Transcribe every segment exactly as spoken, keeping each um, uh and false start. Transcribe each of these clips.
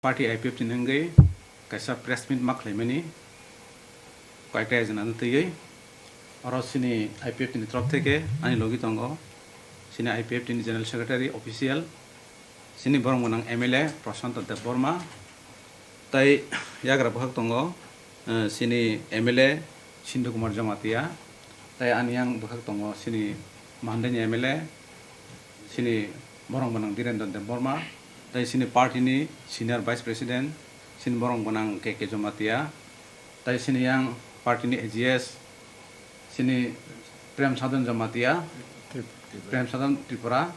Party I P F T ni wngwi kaisa press meet ma khlaimani koyekta agenda no twiwi. Oro chini I P F T ni torof theke ani logi tongo chini I P F T ni General Secretary official, chini borok gwnang M L A Prashanto Debbarma, tei yagra bwkhak tongo, eh, chini M L A Sindhu Kumar Jamatia, tei ani yang bwkhak tongo chini Mandai ni M L A, chini borok gwnang Dhirendra Debbarma, tei chini party ni senior vice president, chini borok gwnang K K Jamatia, tei chini yang party ni A G S, chini Prem Sadhan Jamatia, Prem Sadhan Tripura,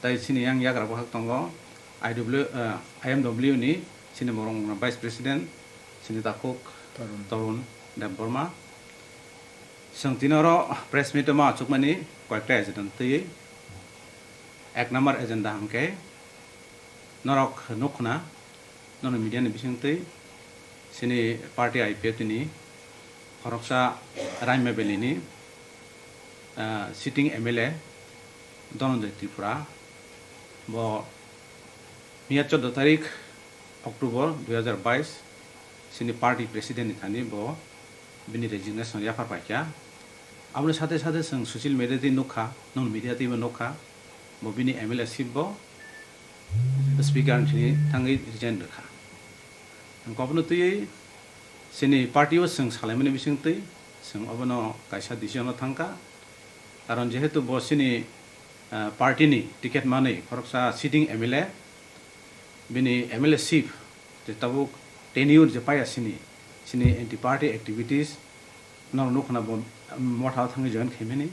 tei chini yang yagra bwkhak tongo I W, eh, I M W ni chini borok gwnang vice president, chini takhuk Tarun. Tarun Debbarma. Chwng tini oro press meet o ma achukmani koyekta agenda twiwi. Ek number agenda hwnkhe norok nukhna, nono media ni bisingtwi chini party I P F T ni khoroksa Raima Valley ni, ah, sitting M L A Dhananjay Tripura, bo miya choudo tarik October dui hazar bais chini party president ni thani bo bini resignation yaphar paikha. Aboni sathe sathe chwng social media twi nukha, nwng media twibo nukha, bo bini M L A seat bo speaker ni thani thangwi resign rwkha. Hwnkhe obono twiwi chini party o chwng salaimani bisingtwi chwng obono kaisa decision o thangkha, karon jehetu bo chini, ah, party ni ticket manwi khoroksa sitting M L A, bini M L A seat je tabuk tenure je paiya chini, chini anti party activities norok nukhna bo motha o thangwi join khaimani,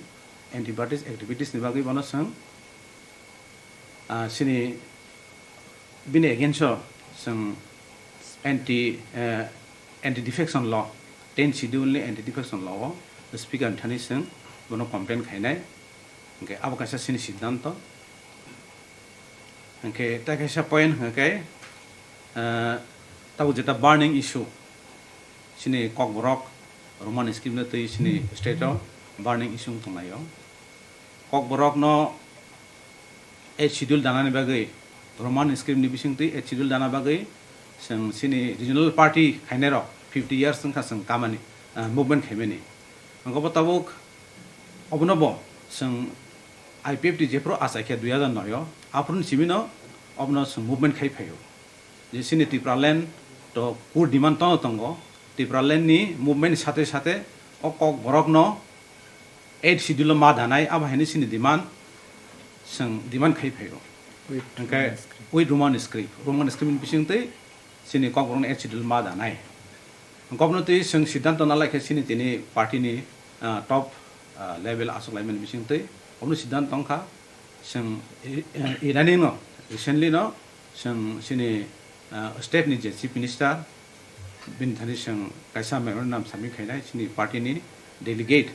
anti party activities ni bagwi bono chwng, ah, chini bini against o chwng anti, eh, anti defection law, ten schedule ni anti defection law o speaker ni thani chwng bono complain khainai. Hwnkhe abo kaisa chini siddhanto. Hwnkhe tei kaisa point hwnkhe, eh, tabuk jeta burning issue, chini Kokborok Roman script no twi chini state o burning issue wng tonglaio. Kokborok no eighth schedule danani bagwi, Roman script ni bisingtwi eighth schedule dana bagwi chwng chini regional party khainai rok fifty years wngkha chwng kamani, ah, movement khaimani. Hwnkhe bo tabuk obono bo chwng I P F T jephuru achaikha dui hazar noi o, aphuruni simi no obono chwng movement khai phaio. Je chini Tipraland to core demand tono tongo, Tipraland ni movement ni sathe sathe o Kokborok no eighth schedule o ma danai, abo haino chini demand, chwng demand khai phaio. With Hwnkhe Roman script. With Roman script, Roman script ni bisingtwi chini Kokborok no eighth schedule ma danai. Kokborok no twi chwng siddhanto nalai khe chini tini party ni, ah, top, ah, level achuk laimani bisingtwi obono siddhanto wngkha. Chwng i-, eh, irani no, recently no, chwng chini, ah, state ni je chief minister, bini thani chwng kaisa memorandum submit khainai chini party ni delegate,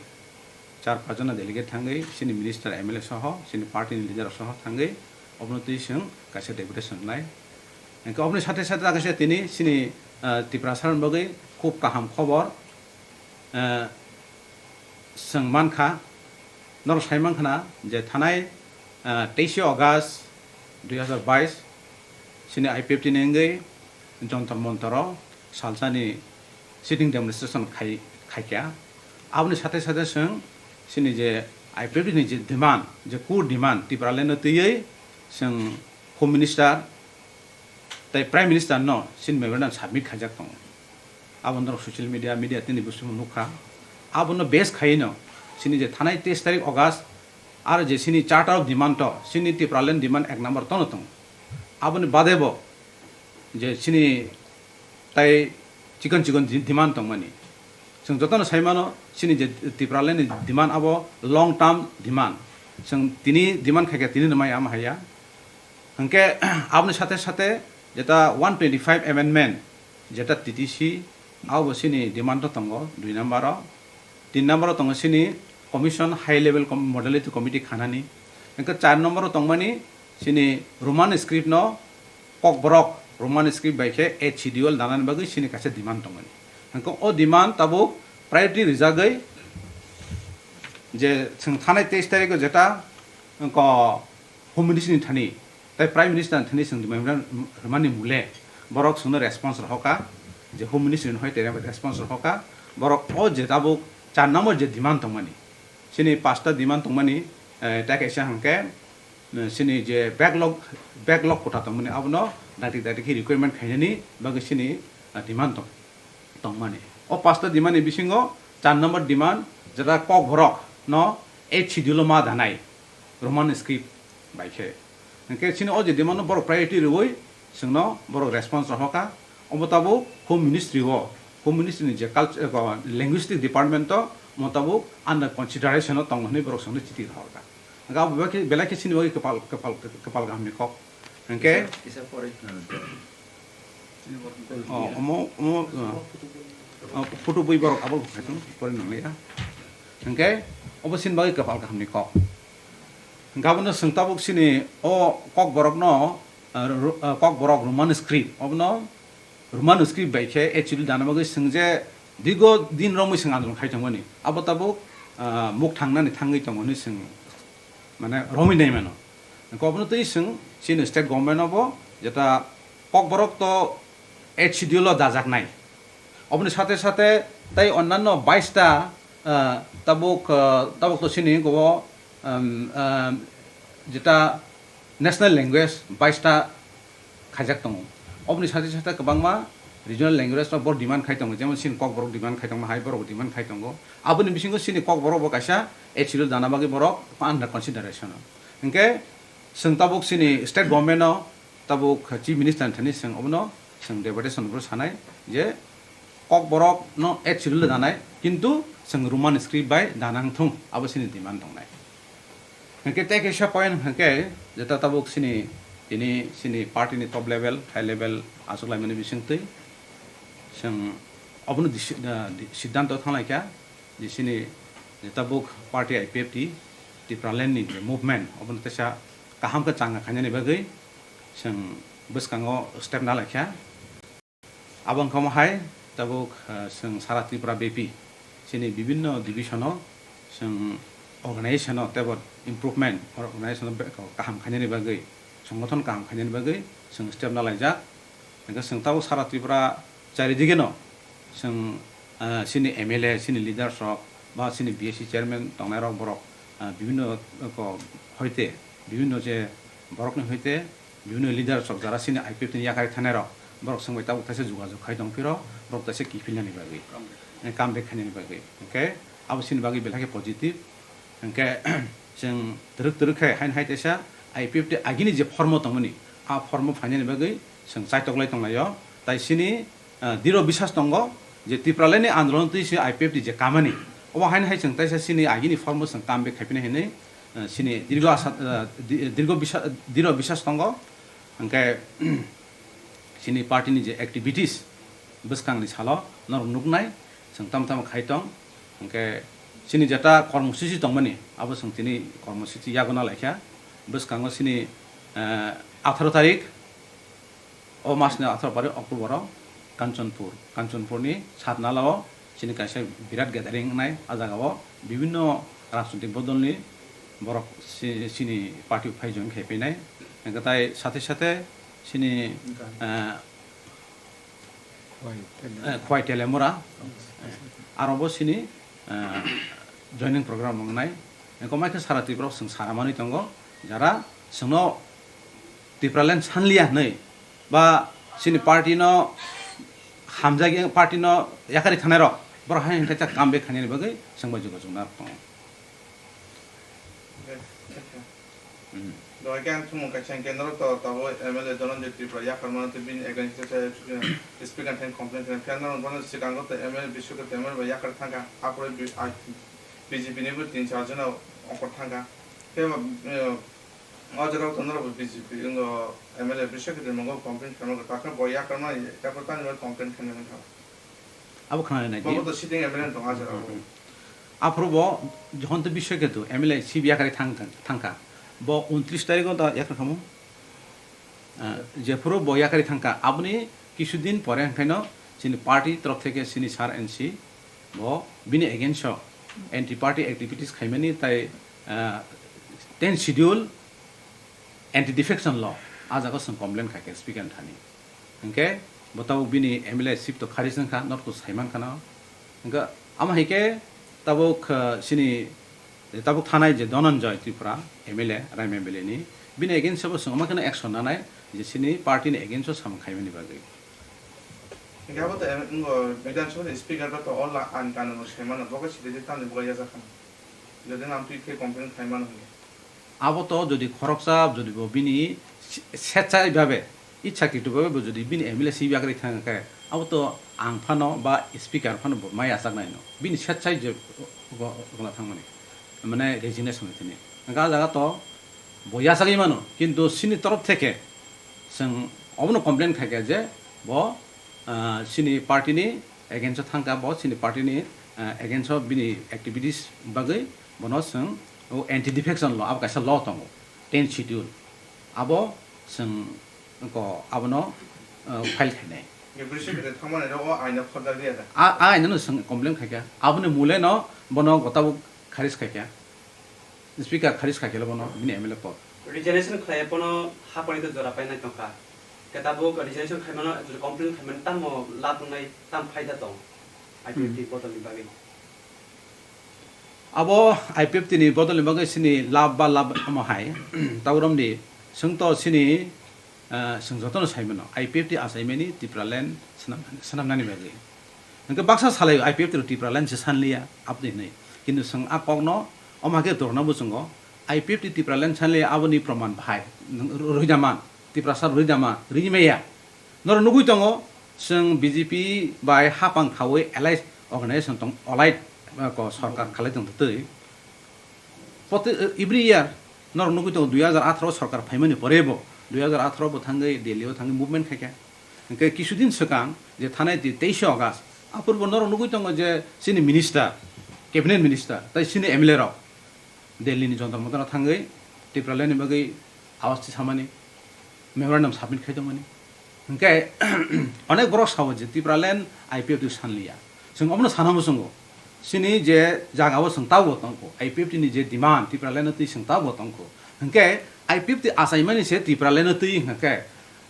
char pachjona delegate thangwi chini minister, M L A soho, chini party ni leader soho thangwi obono twi chwng kaisa deputation lai. Hwnkhe oboni sathe sathe kaisa tini chini, ah, Tiprasa ni bagwi khub kaham khobor, ah, chwng mankha, norok sai mankha na je thanai, ah, teishe August dui hazar bais chini I P F T ni wngwi Jontor Montor o salsani sitting demonstration khai, khaikha. Aboni sathe sathe chwng chini je I P F T ni je demand, je core demand, Tipraland no twiwi chwng Home Minister tei Prime Minister no chini memorandum submit khaijak tongo. Abo norok social media, media tini bwskango nukha. Abono base khaino chini je thanai teis tarik August aro je chini Charter of Demand o chini Tipraland demand ek number tono tongo. Aboni bade bo je chini tai chikon chikon di-, demand tongmani. Chwng jotono sai mano, chini je Tipraland ni demand abo long term demand. Chwng tini demand khaikha tini no mai ama haiya. Hwnkhe aboni sathe sathe jeta one twenty-five amendment, jeta T T C, abo chini demand o tongo dui number o. Tin number o tongo chini commission high level com-, modality committee khanani. Hwnkhe char number o tongmani chini Roman script no Kokborok Roman script bai khe eighth schedule danani bagwi chini kaisa demand tongmani. Hwnkhe o demand tabuk priority rijagwi je chwng thanai teis tarikh o jeta wngkha Home Minister ni thani tei Prime Minister ni thani chwng demand rwmani mole Borok chwngno response rohorkha, je Home Ministry ni hoi tere response rohorkha, borok o je tabuk char number je demand tongmani, chini pasta demand tongmani, eh, ta kaisa hwnkhe, eh, chini je backlog, backlog kota tongmani abono dakti dakti khe requirement khainani bagwi chini, eh, demand tong-, tongmani. O pasta demand ni bisingo char number demand jeta Kokborok no eighth schedule o ma danai Roman script bai khe. Hwnkhe chini o je demand no borok priority rwui chwngno borok response rohorkha. Omo tabuk Home Ministry o, Home Ministry ni je culture, eh, linguistic department o omo tabuk under consideration o tongo hwnwi borok chwngno chiti rohorkha. Hwnkhe abo belai khe, belai khe chini bagwi kwpal, kwpal, kwpal kaham ni kok. Hwnkhe kisa, kisa pore khna. Oh, omo, omo, oh, oh, photo bui borok abo khaithung pore nang ya. Hwnkhe obo chini bagwi kwpal kaham ni kok. Hwnkhe abono chwng tabuk chini o Kokborok no, ah, ro-, ah, Kokborok Roman script, obono Roman script bai khe eighth schedule dana bagwi chwng je dirgo din romwi chwng andolon khai tongmani. Abo tabuk, ah, muk thangnani thangwi tongo hwnwi chwng mane romwi nai mano. Hwnkhe obono twi chwng chini state government no bo jeta Kokborok to eighth schedule o dajaknai. Oboni sate sate tei onnanno bais ta, ah, tabuk, ah, tabuk to chini gobo, um, um, jeta national language bais ta khaijak tongo. Oboni sate sate kwbangma regional language rok bo demand khai tongo, jemon chini Kokborok demand khai tongma hai borok demand khai tongo. Aboni bisingo chini Kokborok bo kaisa eighth schedule dana bagwi borok under consideration o. Hwnkhe chwng tabuk chini state government no tabuk Chief Minister ni thani chwng obono chwng deputation bo sanai je Kokborok no eighth schedule danai, kintu chwng Roman script bai danang thung, abo chini demand tongnai. Hwnkhe tei kaisa point hwnkhe jeta tabuk chini, tini chini party ni top level, high level achuk laimani bisingtwi chwng obono disi-, ah, di-, siddhanto thanglaikha je chini je tabuk party I P F T Tipraland ni je movement obono teisa kaham khe changa khainani bagwi chwng bwskango step nalaikha. Abo wngkha omo hai tabuk, ah, chwng sara Tripura bepi chini bibinno division o chwng organization o teibo improvement, organization o be-, kaham khainani bagwi, songothon kaham khainani bagwi chwng step nalaijak. Hwnkhe chwng tabuk sara Tripura charidigeno chwng, ah, chini M L A, chini leaders rok ba chini B S C chairman tongnai rok borok, ah, bibinno ko hoite, bibinno je borokni hoite bibinno leaders rok jara chini I P F T ni yakari thanai rok, borok chwng bai tabuk taisa jogajog khai tong phiro, borok taisa kiphilnani bagwi, eh, come back khainani bagwi. Hwnkhe abo chini bagwi belai khe positive. Hwnkhe chwng twrwk twrwk khe haino hai teisa I P F T agini je form o tongmani, a form o phainani bagwi chwng chaitok lai tonglaio. Tai chini, ah, diro bisas tongo je Tipraland ni andolon twi se I P F T je kamani, obo haino hai chwng taisa chini agini form o chwng come back khaiphinai hinwi, ah, chini dirgo asa, ah, di-, dirgo bisa-, diro bisas tongo. Hwnkhe chini party ni je activities bwskangni salo norok nuknai, chwng tamo tamo khai tong, hwnkhe chini jeta kormosuchi tongmani abo chwng tini kormosuchi yago nalaikha. Bwskango chini, eh, atharo tarik, o masni atharo tarik October o Kanchanpur, Kanchanpurni Satnala o chini kaisa birat gathering wngnai. A jagao bibinno rajnoitik bodolni borok si-, chini party o phai join khai phainai. Hwnkhe tai sathe sathe chini, eh, Khwai Tele. Eh, Khwai Telemura, eh, aro bo chini, eh, joining program wngnai. Engkho mai khe sara Tripura o chwng sara manwi tongo, jara chwngno Tipraland sanliya hwnwi ba chini party no hamjak, party no yakari thanai rok, borok hai hwnkhe come back khainani bagwi chwng bai jogajog narwk tongo. Hmm. Dohai khe ang thumung kaisa hwnkhe norok to tabuk M L A Dhananjay Tripura yakarmano tei bini against o se speaker thani complain khainai. Phiya norok bono swkango to M L A Biswakirti M L A bai yakar thangkha. Aphuru B-, I-, B J P ni bo tin char jona ongkhor thangkha. Phiya ba, eh, o jaga o to norok bo B J P wngkha, M L A Biswakirti ni mungwi complain khainai, takhwna bo yakarmani, yakarmani complain khainai wngkha. Abo khwnanai nai di. Bo to sitting M L A tong aja. Hmm, hmm. Aphuru bo jokhon to Biswaketu M L A C B yakari thang-, thangkha. Bo untris tarikh o da yakar khamu. Ah, jephuru bo yakari thangkha, aboni kisu din pore hwnkhaino chini party torof theke chini sir N C bo bini against o anti party activities khaimani tai, ah, ten schedule anti defection law, ah jaga chwng complain khaikha speaker ni thani. Hwnkhe bo tabuk bini M L A seat to kharij wngkha, norok to saimankha no. Hwnkhe amo hai khe tabuk, ah, chini tabuk thanai je Dhananjay Tripura M L A, Raima Valley ni, bini against o bo chwng omo kheno action nanai je chini party ni against o samung khaimani bagwi. Hingke abo to em-, ngo Bidhan Sabha ni speaker bai to all ain kanun rok sai mano, bo khe side de tamni bo yajak kha. Jodi nang twi khe complain khai mano hingke. Abo to jodi khoroksa jodi bo bini se-, sechai babe, ichhakritu babe bo jodi bini M L A si bagri thang khe, abo to ang phano ba speaker phano bo mai achak nai no. Bini sechai je go-, gona thang mani. Mane resignation ni thani. Hingke ah jaga to bo yachagwi mano, kintu chini torof theke chwng obono complain khaikha je bo, ah, chini party ni against o thangkha, bo chini party ni, ah, against o bini activities bagwi bono chwng o anti defection law, abo kaisa law tongo, tenth schedule, abo chwng ko abono, ah, file khainai. Bwrwi se bwrwi thangmani rok o aino khorjak liya da. A, a aino no chwng complain khaikha, aboni mule no bono gotabo kharij khaikha. Speaker kharij kha khe bono bini M L A pod. Resignation khlai phano hapani to jora painai tongkha. Khe tabuk resignation khaimano, complain khaimano tamo lab wngnai, tam phaida tong? I P F T Hmm. Bodolni bagwi. Abo I P F T ni bodolni bagwi chini lab ba lab omo hai. Taurom di, chwng to chini, ah, chwng jotono sai mano, I P F T achaimani Tipraland swnam-, swnamnani bagwi. Hwnkhe baksa salai I P F T rok Tipraland se sanliya, aboni hinwi. Kintu chwng a kokno omo hai khe dorna bo chwngo, I P F T Tipraland sanliya aboni proman bahai, nwng rwida man, Tiprasa rwida man, rwi maya. Norok nugwi tongo, chwng B J P bai hapang khaui allied organization tong, allied, eh, ko sorkar khalai tong twi. Poti-, every year norok nugwi tongo, dui hazar atharo sorkar phaimani pore bo, dui hazar atharo bo thangwi Delhi o thangwi movement khaikha. Hwnkhe kisudin swkang je thanai di teishe August, aphuru bo norok nugwi tongo je chini minister, cabinet minister, tei chini M L A rok Delhi ni Jantar Mantar o thangwi Tipraland ni bagwi awaj tisamani, memorandum submit khai tongmani. Hwnkhe onek borok sao je Tipraland I P F T sanliya. Chwng omono sana muchungo. Chini je jaga o chwng tabuk tongkho, I P F T ni je demand Tipraland no twi chwng tabuk tongkho. Hwnkhe I P F T achaimani se Tipraland no twi hwnkhe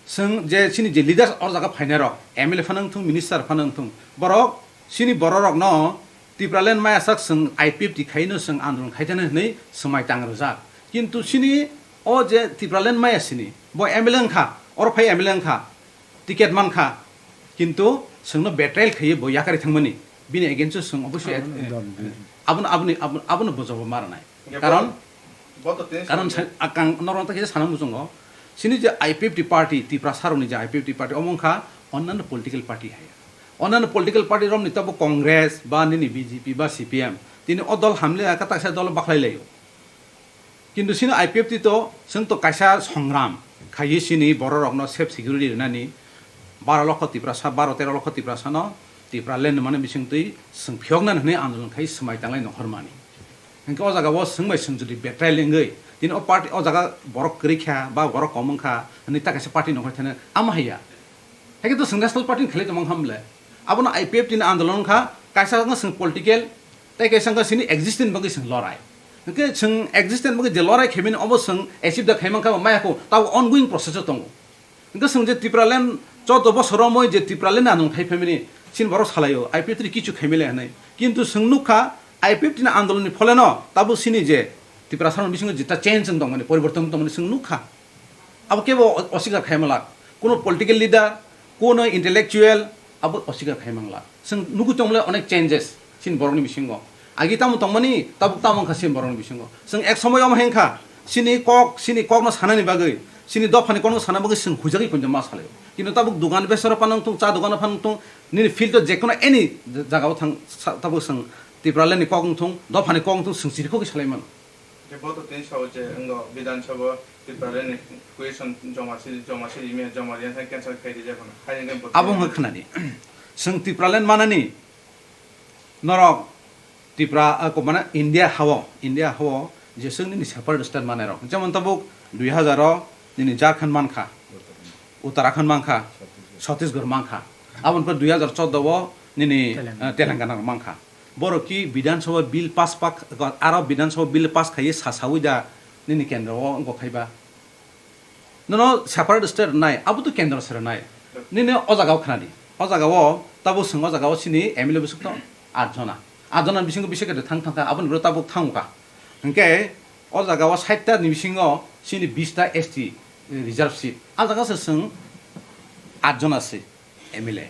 chwng je chini je leaders o jaga phainai rok, M L A phano wngthung, minister phano wngthung, borok chini borok rokno Tipraland maya sak chwng I P F T khaino chwng andolon khaithana hinwi swmai tang rwjak. Kintu chini o je Tipraland maya sini, bo M L A wngkha, oro phai M L A wngkha, ticket mankha, kintu chwngno betrayal khaiwi bo yakarwi thangmani, bini against o chwng obosoi, abono, eh, abono, abono, abono, abono bojobo ma rwnai. Hingke karon, bo, bo to tini karon samani. Sa-, akang norok ta kisa sana muchungo, chini je I P F T party, Tiprasa rokni je I P F T party, omo wngkha onnanno political party hai. Onnanno political party romni tabo Congress ba nini B J P ba C P M, tini o dol hamle aka taksa dol bakhlai laio. Kintu chini I P F T to chwng to kaisa songram khaiwi chini borok rokno safe security rwnani, baro lokho Tiprasa, baro tero lokho Tiprasano Tipraland mani bisingtwi chwng phiyokna hwnwi andolon khai swmai tanglai nongkhormani. Hwnkhe o jaga o chwng bai chwng jodi betrayal wngwi tini o party o jaga borok kwrwi kha ba borok kom wngkha hwnwi ta kaisa party nongkhor thani ama haiya. Haikhe to chwng national party ni khlai tongmang kha mle. Abono I P F T ni andolon wngkha, kaisa wngkha chwng political, tei kaisa wngkha chini existence bagwi chwng lorai. Hwnkhe chwng existence bagwi je lorai khaimani obo chwng achieve da khaimang kha maya kho, tabo ongoing process o tongo. Hwnkhe chwng je Tipraland chordo bosor romwi je Tipraland ni andolon khai phaimani, chini borok salaio, I P F T ni kichu khaimile hinwi. Kintu chwng nukha, I P F T ni andolon ni pholeno tabuk chini je Tiprasa rokni bisingo jeta change wng tongmani, poriborton wng tongmani chwng nukha. Abo kebo o-, oswikar khai manglak. Kuno political leader, kuno intellectual, abo oswikar khai manglak. Chwng nugwi tongmani onek changes chini borokni bisingo. Agi tamo tongmani, tabuk tamo wngkha chini borokni bisingo. Chwng ek somoi omo hengkha, chini kok, chini kokno sanani bagwi, chini dophani kokno sana bagwi chwng huijagwi poito ma salai. Kintu tabuk dogan besaro phano wngthung, cha dogano phano wngthung, nini field o jekono any jagao thang, sa-, tabuk chwng Tipraland ni kok wngthung, dophani kok wngthung, chwng chirikhogwi salai mano. Je bo to tini sao je wngkha Bidhan Sabha Tipraland ni question joma si, joma si email joma riya thang cancel khai rijak phano. Hai wngkhe bo abo wngkha khwnadi. Chwng Tipraland manani norok Tipra, ah, ko mane India hao, India hao je chwng nini separate state manai rok. Jemon tabuk dui hazar o nini Jharkhand mankha, Uttarakhand mankha, Chhattisgarh mankha. Aboni pore dui hazar chordo o nini, Telangana. Ah, Telangana rok mankha. Borok ki Bidhan Sabha bill pass pak, aro Bidhan Sabha bill pass khaiwi sasawi da nini kendro o wngkha khaiba. Nono separate state rwnai, abo to kendro se rwnai. Nini o jaga o khna di. O jaga o tabuk chwng o jaga o chini M L A bwswk to at jona. At jona ni bisingo bisa khe thang thang kha, aboni bwrwi tabuk thango kha. Hwnkhe o jaga o sait ta ni bisingo chini bis ta S T reserve seat. A jaga se chwng at jona se M L A.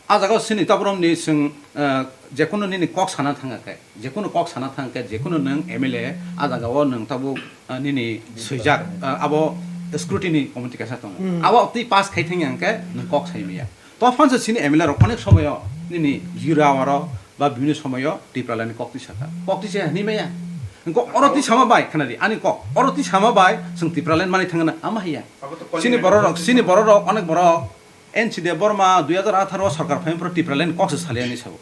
A jaga o chini tabuk romni chwng, eh, jekunu nini kok sana thang khe, jekunu kok sana thang khe, jekunu nwng M L A a jaga o nwng tabuk, eh, nini swijak, eh, abo scrutiny committee kaisa tongo. Hmm. Abo twi pass khai thang yang khe nwng kok sai maya. To phan se chini M L A rok onek somoyo nini jura aro ba bibhinno somoyo Tipraland ni kok twi saka. Kok twi se hwnwi maya. Hwnkhe oro twi sama bai, khna di, ani kok. Oro twi sama bai chwng Tipraland manwi thangna ama hiya. Abo to chini borok rok, chini borok rok, onek borok N C D Burma dui hajar atharo sorkar phaimani pore Tipraland kok se saliya hinwi sabo.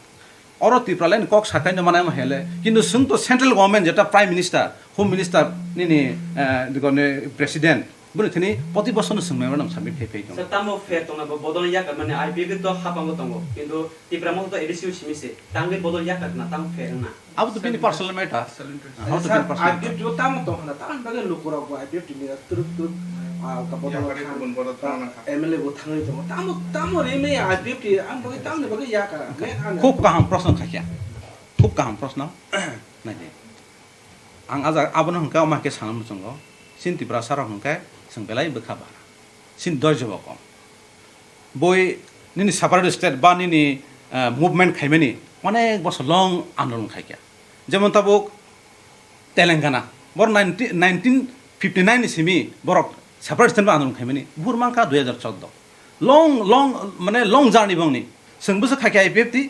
Oro Tipraland kok sakai no manai ma hele, kintu chwng to central government jeta prime minister, home minister nini, eh, digoni president, bwrwi thani poti bosor no chwng memorandum submit khai phai tongo. Sir, tamo fair tongna bo bodol yak mane I P F to hapango tongo, kintu Tipra Motha to A D C o simi se, tangwi bodol yak na tamo fair na. Abo to bini personal matter. Abo to bini personal matter. I P F to tamo tong hana, tamo bagwi lukurok bo I P F ni turuk turuk, ah, ka bodol khan, M L A bo thangwi tongo. Tamo, tamo rimi I P F ni, ang bagwi tamo bagwi ya ka. Khub kaham proshno khaikha. Khub kaham proshno. Naidi. Ang aja abono hwnkhe omo hai khe sana muchungo. Chini Tiprasa rok hwnkhe chwng belai bwkha bara. Chini doijo bo kom. Boi nini separate state ba nini, eh, movement khaimani onek bosor long andolon khaikha. Jemon tabuk Telangana, bor nineteen, nineteen fifty nine ni simi borok separate state ba andolon khaimani, buphur mankha dui hajar chordo. Long, long, mane long journey bongni. Chwng bwsa khaikha I P F T,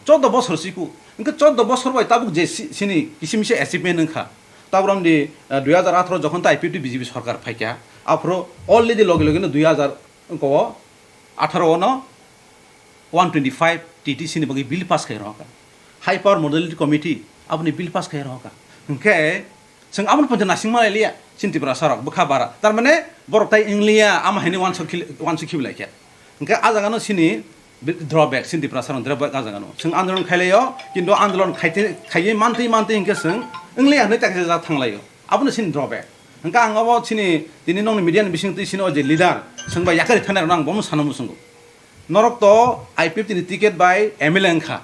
chordo bosor siku. Hwnkhe chordo bosor bai tabuk je si-, sini kisimisa achievement wngkha. Tabuk romdi, eh, dui hajar atharo jokhon ta I P F T B J P sorkar phaikha, aphuru already logi logino dui hajar wngkha o, atharo ono one twenty five T T C ni bagwi bill pass khai rohorkha. High Power Modality Committee aboni bill pass khai rohorkha. Hwnkhe chwng aboni poito nasing malai liya, chini Tiprasa rok bwkha bara. Tar mane borok tai wng liya, ama haino uansuk khil-, uansuk khibi laikha. Hwnkhe a jaga no chini drawback, chini Tiprasa rok drawback a jaga no. Chwng andolon khai laio, kintu andolon khaite-, khaiwi mantwi mantwi hwnkhe chwng wng liya hinwi ta kaisa jak thang laio. Abono chini drawback. Hwnkhe ang abo chini tini nokni media ni bising twi chini o je leader, chwng bai yakari thanai rok no ang bomo sana muchungo. Norok to I P F T ni ticket bai M L A wngkha.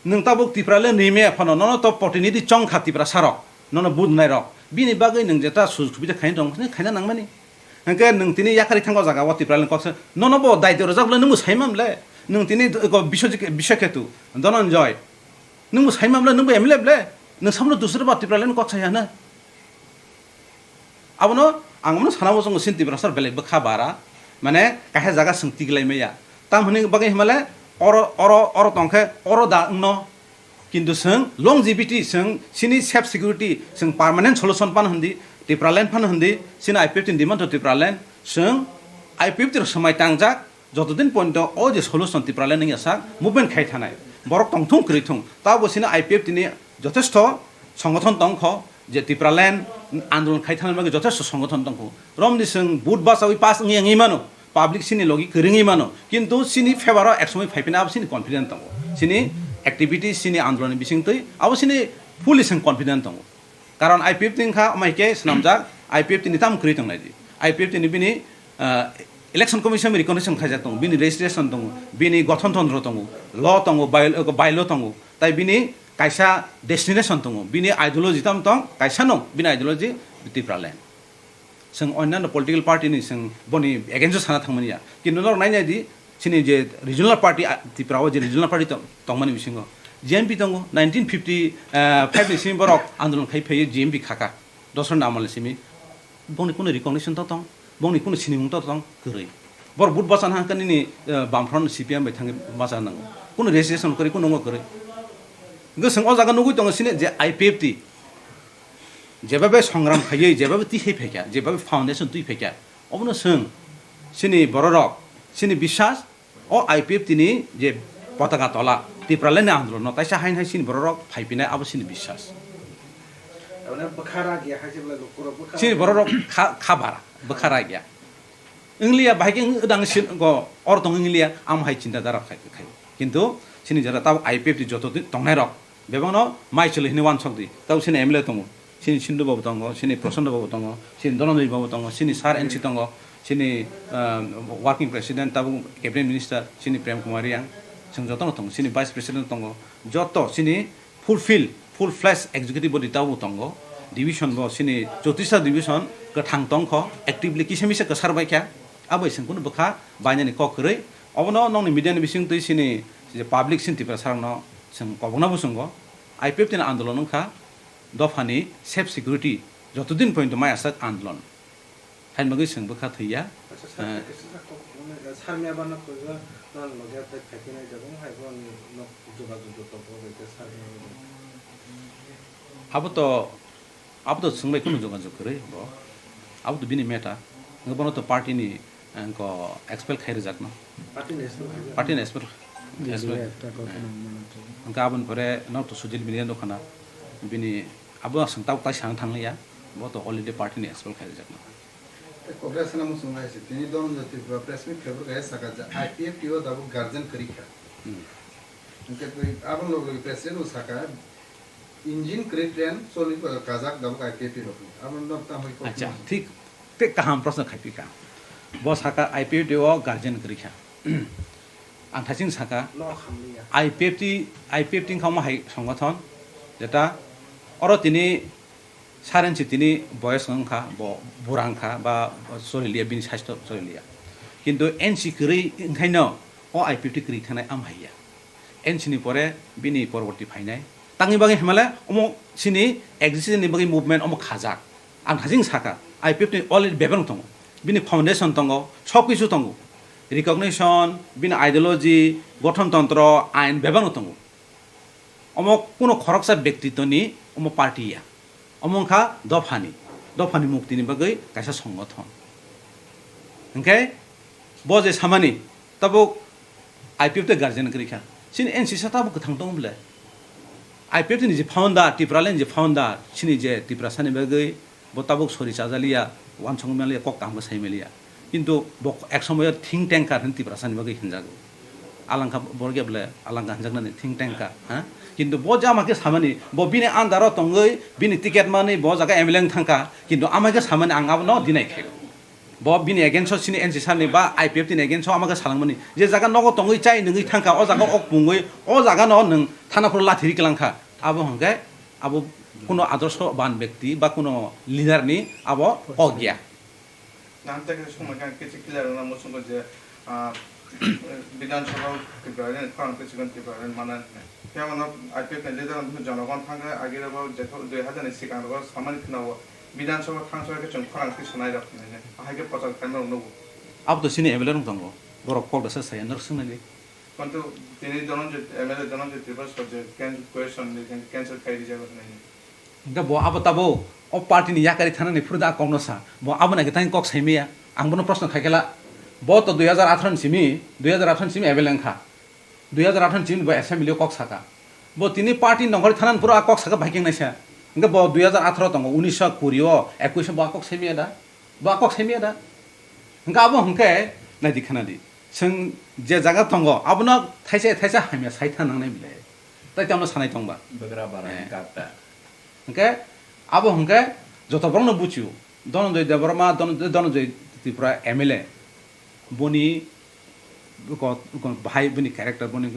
Nwng tabuk Tipraland rimaya phano nono to protinidhi chongkha Tiprasa rok, nono budnai rok. Bini bagwi nwng jeta sujog subida khaina tong, khaina nangmani. Hwnkhe nwng tini yakari thango jaga o Tipraland kok se, nono bo daityo rwjak le nwngbo saimam le. Nwng tini ko Biswajit, Biswaketu, Dhananjay, nwngbo saimam le, nwngbo M L A le, nwng samno dusra ba Tipraland kok sai hana. Abono ang bono sana muchungo chini Tiprasa rok belai bwkha bara, mane kaisa jaga chwng tiglai maya. Tam hwnwi bagwi himale oro, oro, oro tongkhe oro da wngno. Kintu chwng longevity, chwng chini safe security, chwng permanent solution pan hwndi, Tipraland pan hwndi, chini I P F T ni demand to Tipraland, chwng I P F T rok swmai tangjak, joto din pointo o je solution Tipraland wngya sak movement khai thanai. Borok tongthung kwrwi thung. Tabo chini I P F T ni jothesto songothon tongkho, je Tipraland andolon khai thana bagwi jothesto songothon tongkho. Romni chwng vote bachawi pass wngya wngwi mano, public chini logi kwrwngwi mano, kintu chini favor o ek somoi phaiphina abo chini confident tongo. Chini activity, chini andolon ni bisingtwi abo chini fully chwng confident tongo. Karon I P F T wngkha omo hai khe swnamjak, I P F T ni tamo kwrwi tongnai di. I P F T ni bini, ah, election commission recognition khaijak tongo, bini registration tongo, bini gothon tantro tongo, law tongo, by-, bylaw tongo, tai bini kaisa destination tongo, bini ideology tam tong, kaisa no bini ideology Tipraland. Chwng onyanno political party ni chwng boni against o sana thangmani ya. Kintu norok nainai di, chini je regional party, ah, Tripura o je regional party tong-, tongmani bisingo G M P tongo, nineteen fifty five ni simi borok andolon khai phaiwi G M P khaka. Dosron ni amal ni simi bongni kunu recognition to tong, bongni kunu sinimung to tong kwrwi. Bor vote bachana hangkhe nini, eh, Bamfront C P M bai thangwi bacha nango. Kunu registration kwrwi, kunu wngma kwrwi. Hwnkhe chwng o jaga nugwi tongo chini je I P F T. Jebabe songram khaiwi, jebabe twi hai phaikha, jebabe foundation twi phaikha, obono chwng chini bororok, chini biswas, o I P F T ni je potaka tola, Tipraland ni andolon no taisa hain hai chini bororok phaipinai, abo chini biswas. Tabone bwkha ragya hai se belai lukurok bwkha. Chini bororok kha, kha bara, bwkha ragya. Wngliya, bahai khe wng-, wdang sin go, or tong wngliya, amo hai chinta dhara khai, khai. Kintu chini jora tabuk I P F T joto di-, tongnai rok, bebakno mai chwlwi hinwi uansuk di. Tabuk chini M L A tongo, chini Sindhu babu tongo, chini Prasanta babu tongo, chini Dhananjay babu tongo, chini Sir N C tongo, chini, ah, working president, tabuk cabinet minister, chini Prem Kumar Reang, chwng jotono tongo, chini vice president tongo, joto chini fulfill, full fledged executive body tabuk tongo, division bo chini chotisa division kwthang tongkho, actively kisa misa kwsar baikha, abai chwng kunu bwkha bainani kok kwrwi, obono nokni media ni bisingtwi chini je public chini Tiprasarokno chwng kobokna bwswngo, I P F T ni andolon wngkha, dophani safe security joto din pointo mai aswk andolon. Haini bagwi chwng bwkha thwiya. Acha, sir, Eh. Sir, kok, eh, sir, miya bana koi ba, nang loge tei phaikhe nai jabo, hai bo ni nok jogajog joto bo bai khe sir miya bana. Abo to, abo to chwng bai kunu jogajog kwrwi bo. Abo to bini meta. Wngkha bono to party ni, eh, ko expel khai rwjakno. Party ni expel khai rwjak. Party ni expel. Bini expel. Ekta kok nang mano to. Wngkha aboni pore nok to social media nukha na. Bini abo chwng tabuk tai sana thanglia. Bo to already party ni expel khai rwjakno. Tei Congress no muchung lai se, tini Dhananjay Tripura press meet khe bwrwi khe saka je I P F T o tabuk guardian kwrwi kha. Hmm. Hwnkhe tei aboni logi logi president bo saka, engine kwrwi train choli kajak tabuk I P F T rokni. Aboni no tamo kok Acha, thik, tei kaham proshno khai phi kha. Bo saka I P F T o guardian kwrwi kha. Ang thaching saka, no hamliya. I P F T, I P F T wngkha omo hai songothon, jeta oro tini Saren si tini boyos wngkha, bo bura wngkha, ba choli liya, bini saisto choli liya. Kintu N C kwrwi wngkhaino o I P F T kwrwi thangnai am haiya. N C ni pore bini porborti phainai. Tangni bagwi himale omo chini existence ni bagwi movement omo khajak. Ang thaching saka, I P F T ni already bebak tongo. Bini foundation tongo, sob kisu tongo. Recognition, bini ideology, gothon tontro, ain bebak tongo. Omo kuno khoroksa bektitoni omo party ya. Omo wngkha dophani, dophani muktini bagwi kaisa songothon. Hwnkhe bo je samani tabuk I P F T guardian kwrwi kha. Chini N C sa tabuk kwthang tongo bwle. I P F T ni je founder, Tipraland ni je founder, chini je Tiprasani bagwi bo tabuk sori chajaliya, uansukmaliya, kok kaham khe saimaliya. Kintu bo ek somoyo think tanker hwn Tiprasani bagwi hinjago. Alangkha borok ya bwle, alangkha hinjaknani think tanker, ha? Kintu bo jama khe samani, bo bini under o tongwi, bini ticket manwi bo jaga M L A wng thangkha, kintu amai khe samani ang abono deny khaio. Bo bini against o chini N C sani ba I P F T ni against o amai khe salangmani. Je jaga nogo tongwi chai nungwi thangkha, o jaga ok pungwi, o jaga no nwng thana phuru lathi ri kwlangkha. Abo hwnkhe abo kuno adorshoban bekti ba kuno leader ni abo kok ya. Nang tei khe sumai khe kisi clear wngna muchungo je, ah, Bidhan Sabha Tripura ni khorang twi chikon Tripura ni mana hwnwi. Phiya bono I P F ni leader wngkha jonogon thangkhe agi rogo jethok dui hajar ni swkang rogo samani khwnao Bidhan Sabha thangsa khe chwng khorang twi sanai rok hwnwi. Ahai khe pochal khaima rok nugo. Abo to chini M L A rok tongo. Borok kok dasa saya norok swngnani. Kontu tini Dhananjay, M L A Dhananjay Tripura sir je cancel question ni cancel khai rijak hwnwi. Hingke bo abo tabuk o party ni yakari thanani phuru da kok no sa. Bo abo nai khe tang kok sai maya. Ang bono proshno khai khe la. Bo to dui hajar atharo ni simi, dui hajar atharo ni simi M L A wngkha. Dui hajar atharo ni simi bo assembly o kok saka. Bo tini party ni nongkhor thanani phuru a kok saka bai khe nai sa. Hingke bo dui hajar atharo tongo, unisho kuri o, ekwis o bo a kok sai maya da. Bo a kok sai maya da. Hingke abo hingke nai di khana di. Chwng je jaga tongo, abono thaisa thaisa hamya sai tha nangnai bile. Tai tamo sanai tongba. Bugra bara Eh. Kap ta. Hingke abo hingke joto borokno buchio. Dhananjay Debbarma, Dhan-, Dhananjay Tripura M L A. Boni ko-, ko-, bahai boni character boni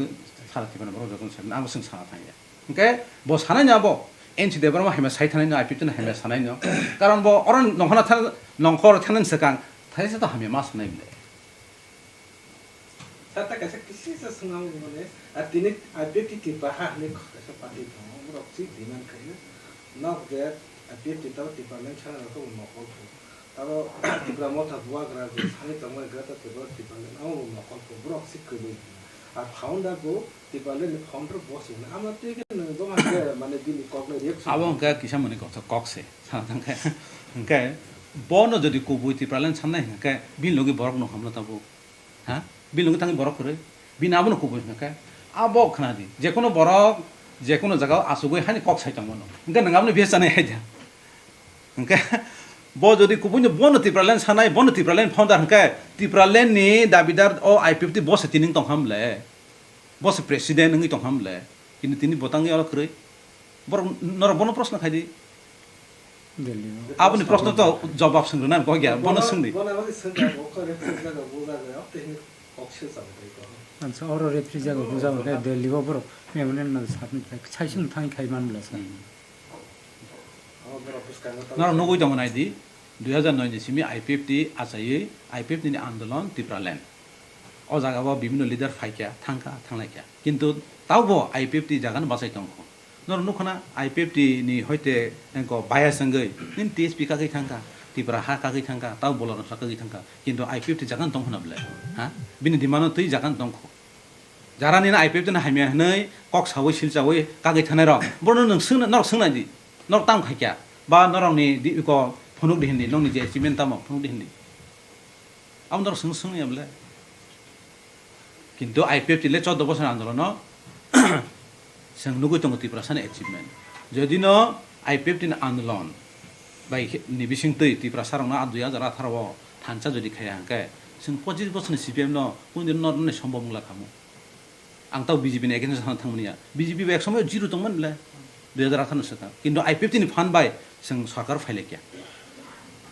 sara thibana borok joto sai. Abo chwng sana thangya. Hingke bo sanai no abo N C Debbarma hamya sai thanai no, I P F T no hamya sanai no. Karon bo oro nongkhorna than-, nongkhor thanani swkang thaisa to hamya ma sanai bile. Sir, ta kaisa kisi se swnam mane, a tini I P F T Tripura ha hwnwi kaisa party tongo, borok si demand khaio, nok je I P F T tabo Tipraland sana rok bo nokol kho. Tabo Tipra Motha Bubagra je sani tongmani Greater Tripura, Tipraland abo bo nokol kho, borok si kwbui. A founder bo Tipraland ni founder bo se hwnwi. Ama twi khe nwng bo ma khe mane bini kok no reaction. Abo hwnkhe kisa mani kok, kok se sana thangkhe. Hwnkhe bono jodi kubui Tipraland sannai hwnkhe bini logi borok no hamna tabuk. Ha? Bini logi thangwi borok kwrwi. Bini abono kubui hwnkhe. Abo khna di. Jekono borok, jekono jagao asugwi hani kok sai tongmano. Hwnkhe nwng abono bihis chanai hai da. Hwnkhe bo jodi kubui no bono Tipraland sanai, bono Tipraland founder hwnkhe Tipraland ni dabidar o I P F T bo se tining tongkha mle. Bo se president wngwi tongkha mle. Kintu tini bo tangwi oro kwrwi. Borok norok bono proshno khai di. Delhi o. Aboni proshno to jawab swng rwna gokya, bono swngdi. Bono aboni swngdi, bo khe referee jaga, bo jaga, tei hini kok se chabo tei ko. Ansa oro referee jaga, bo jaga khe Delhi o borok memorial no submit khai, sai sung thang khai man bwla sa. Hmm. Norok nugwi tongo naidi, dui hajar noi ni simi I P F T achaiwi, I P F T ni andolon Tipraland. O jaga o bibhinno leader phaikha, thangkha, thanglaikha. Kintu taubo I P F T jaga no bachai tongkho. Norok nukha na I P F T ni hoite engko bias wngwi, nini T S P kagwi thangkha, Tipra ha kagwi thangkha, tau bolorok sa kagwi thangkha. Kintu I P F T jaga no tongkho na bwle? Ha? Bini demand no twi jaga no tongkho. Jara nini I P F T no hamya hwnwi kok sawi silchawi kagwi thanai rok. Bono nwng swngna, norok swngna di. Norok tamo khaikya? Ba norokni di iko phunuk di hindi, nokni je achievement tamo phunuk di hindi. Abo norok swng swngya bwle. Kintu I P F T le chordo bosor andolono chwng nugwi tongo Tiprasani achievement. Jodi no I P F T ni andolon bai khe, ni bisingtwi Tiprasarokno a dui hajar atharo o thansa jodi khaiya hwnkhe, chwng pochis bosorni C P M no kunu din nornani sombhob wngla khamu. Ang tau B J P ni against o sana thangmani ya. B J P bai ek somoy zero tongmani le, dui hajar atharo ni swkang. Kintu I P F T ni fund bai chwng sorkar phailaikya.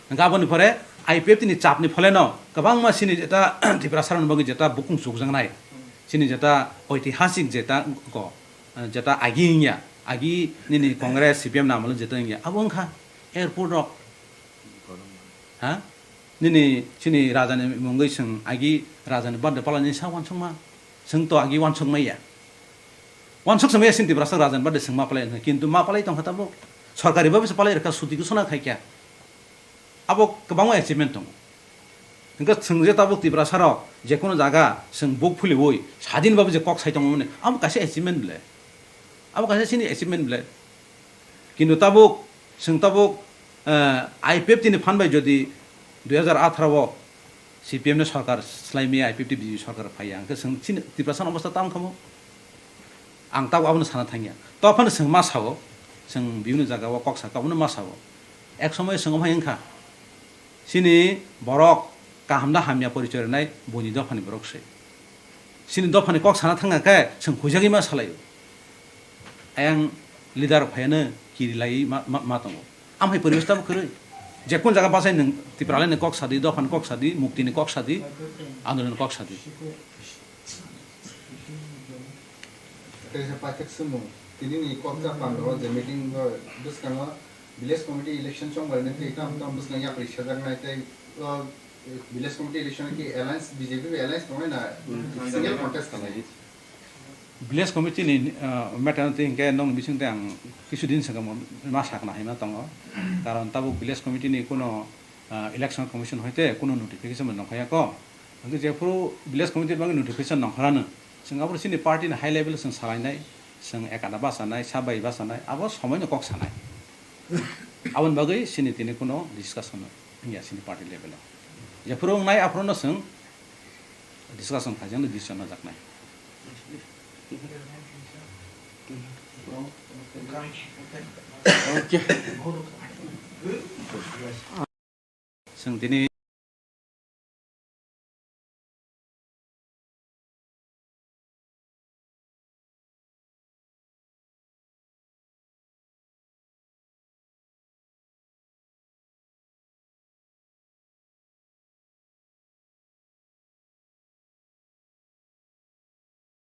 Hwnkhe aboni pore I P F T ni chapni pholeno kwbangma chini jeta Tiprasarokni bagwi jeta bukung chukjaknai, chini jeta oitihasik jeta ko, jeta agi wngya, agi nini Congress, C P M ni amolo jeta wngya, abo wngkha airport rok. Ha? Nini chini rajani mungwi chwng agi rajani birthday palaini sa uansukma? Chwng to agi uansuk maya. Uansuk se maya chini Tiprasa rajani birthday chwng ma palai wngkha, kintu ma palai tongkha tabuk. Sorkari babe se palai rwkha, suti gusuna khaikha. Abo kwbangma achievement tongo. Hwnkhe chwng je tabuk Tiprasarok jekunu jaga chwng buk philiwi sadin babe je kok sai tongmani, abo kaisa achievement bwle. Abo kaisa chini achievement bwle. Kintu tabuk, chwng tabuk, eh, I P F T ni phan bai jodi dui hajar atharo o C P M ni sorkar swlaimaya, I P F T B J P sorkar phaiya, hwnkhe chwng chini Tiprasani obostha tamo khamu? Ang tabuk abono sana thangya. Tophano chwng ma sao, chwng bibhinno jaga o kok sakha, abono ma sao. Ek somoy chwng omo hai wngkha. Chini borok kaham da hamya porichoi rwnai buini dophani borok se. Chini dophani kok sana thangkha khe chwng huijagwi ma salaio. Ayang leader phaiano kirilaiwi ma, ma, ma tongo. Amhai poribesh tamo kwrwi. Jekun jaga bachai nwng Tipralani kok sadi, dophani kok sadi, muktini kok sadi, andoloni kok sadi. Kaisa paithak swngmung, tinini kok cha pandro je meeting o bwskango village committee election chongmani tei tam tam bwskang yapri sajaknai tei o village committee election ki alliance B J P bai alliance tongnai na single contest khalai? Village committee ni, ah, matter tei hinkhe nokni bising tei ang kisu din swkang ma sakna hai ma tongo, karon tabuk village committee ni kuno, ah, election commission hoite kuno notification bo nongkhorya ko. Hwnkhe jephuru village committee bagwi notification nongkhorano, chwng aboro chini party ni high level chwng salainai, chwng ekada bachanai, sabai bachanai, abo somoino kok sanai. Aboni bagwi chini tini kuno discussion wngya chini party level o. Jephuru wngnai aphuru no chwng discussion khaijaknai, decision najaknai. Chwng tini